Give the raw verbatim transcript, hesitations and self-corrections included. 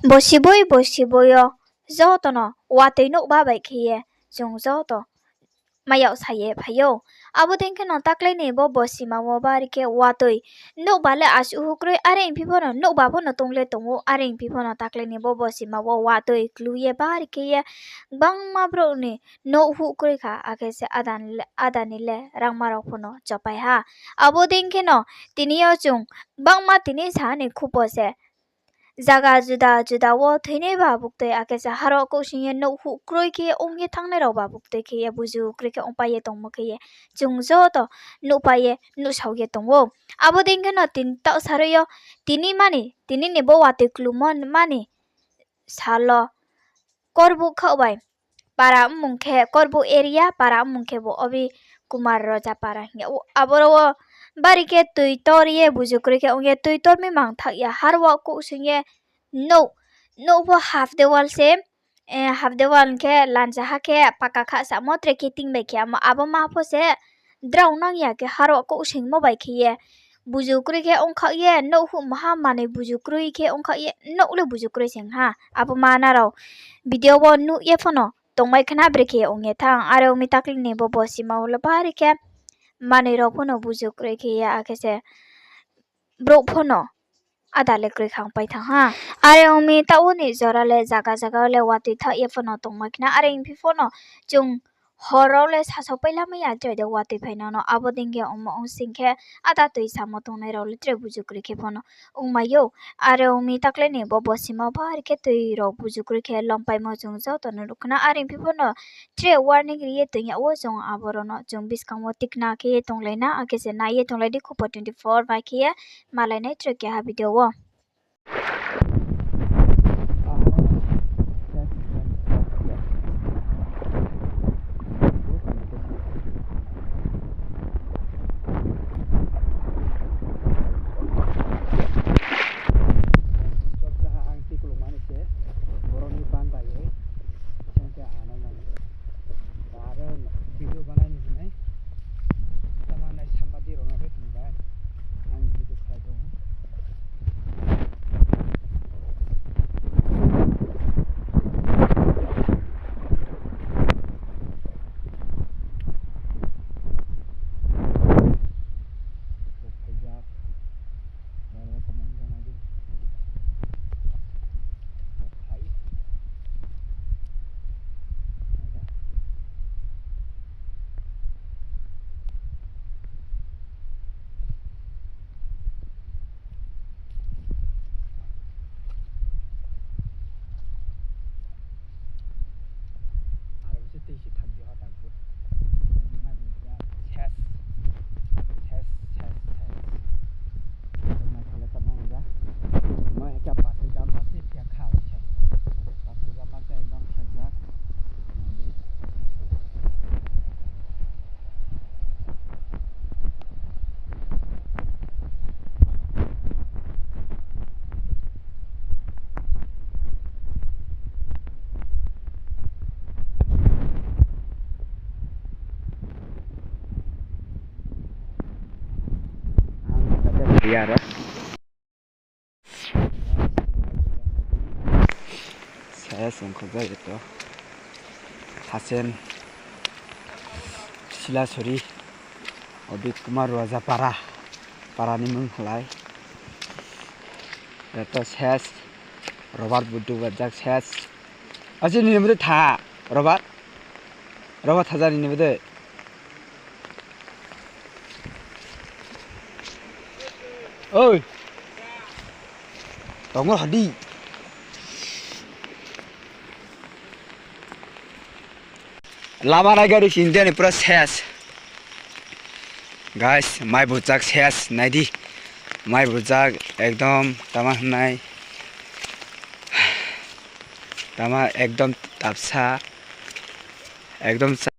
Bosiboi bosiboi yo joto no watoi nouhba bai khe ye chung joto mai yag sa ye phai ou. Abo dei khe no taklai ni bo bosima wo bari khe watoi nouhba le asuh hu kroi, are ongphi pho no nouhba pho no tong le tong ou, are ongphi pho no taklai ni bo bosima wo watoi klu ye bari khe ye gbangma brouh ni nouh huh kroi kha, akhe se áda ni le rangma rao pho no chopai ha. Abo dei khe no tini yo chung gbangma tini sa ni khupo se zaga juda juda wo thoinai ba buktui, akhe se harao kouhsing ye nouh huh kroi khe ye ong ye thanngnai rao ba buktui khe ye buzu kroi khe ongpai ye tongmo khe ye chung joto nuhpai ye nuhsao ye tong ou. Abo dei khe no tini taoh saroi yo tini mani, tini ni bo watoi klumo mani sal wo Korbouh khaoh bai para mmung khe, Korbouh area para mmung khe bo Obi Kumar Roja para hing yag ou. Aboro wo bari khe tui tor ye buzu kroi khe ong ye, tui tor mi mang thah ya, harao kouhsing ye nouh, nouh pho half the wall se, half the wall khe lanjaha khe paka khasamo tre khe ting bai khe amo, abo ma pho se drao nang ya khe harao kouhsingmo bai khe ye buzu kroi khe ongkhaoh ye, nouh huh maha manoi buzu kroi khe ongkhaoh ye, nouh le buzu kroi se ong ha. Abo ma nrao video wo nuh ye pho no tongmai khna brekhe ong ye thanng. Are ong mi taklai ni bo bosima wo le bari khe manoi rao pho no buzu kroi khe ye, akhe se brouh pho no áda le kroi khangpai thanng ha. Are ong mi taoh wo ni jora le zaga zaga wo le watoi thaoh ye pho no tongmai khna, are ongphi pho no chung hor rao le sasaopai lamai ya tre de watoi phai no no, abo dei khe ongmo ong sing khe áda tui samo tongnai rao le tre buzu kroi khe pho no ongmai ou. Are ong mi taklai ni bo bosima bari khe tui rao buzu kroi khe lompaimo chung joto no nuh khna, are ongphi pho no tre warning ri ye tong yag wo chung aboro no chung buskang wo tikna khe ye tonglai na, akhe se nai ye tonglai di khupo twenty four bai khe ye malai nai tre keha video wo. Ang twi kulung mani se, borok ni ban bai ye, seng khe ano mani. Aro video banai ni hinai, tamo nai sambadi rok no khe tini bai, ang video khlai tongo. Aro se tei se thang di ha tang pho. Nai di ma ni ja ses. Ses, ses, ses. Mai khala ta ma ja. Mai kya pathar jam ma se kya kha se. Pathar jam ma se ekdom se ja. Nai di. Ang kata dia ro. Saya sengkho jai to. Hasen Silasori, Odit Kumar Roja para, para ni mung khlai. Yato ses, Robert Buddu bajak ses. Achi nini mode tha, Robert. Robert thaja nini mode. Oi. Tongo hadi. Lama nai gari India ni pura ses. Guys, mai bujak ses, nai di. Mai bujak ekdom tama hwnai. Tama ekdom tapsa. Ekdom sa.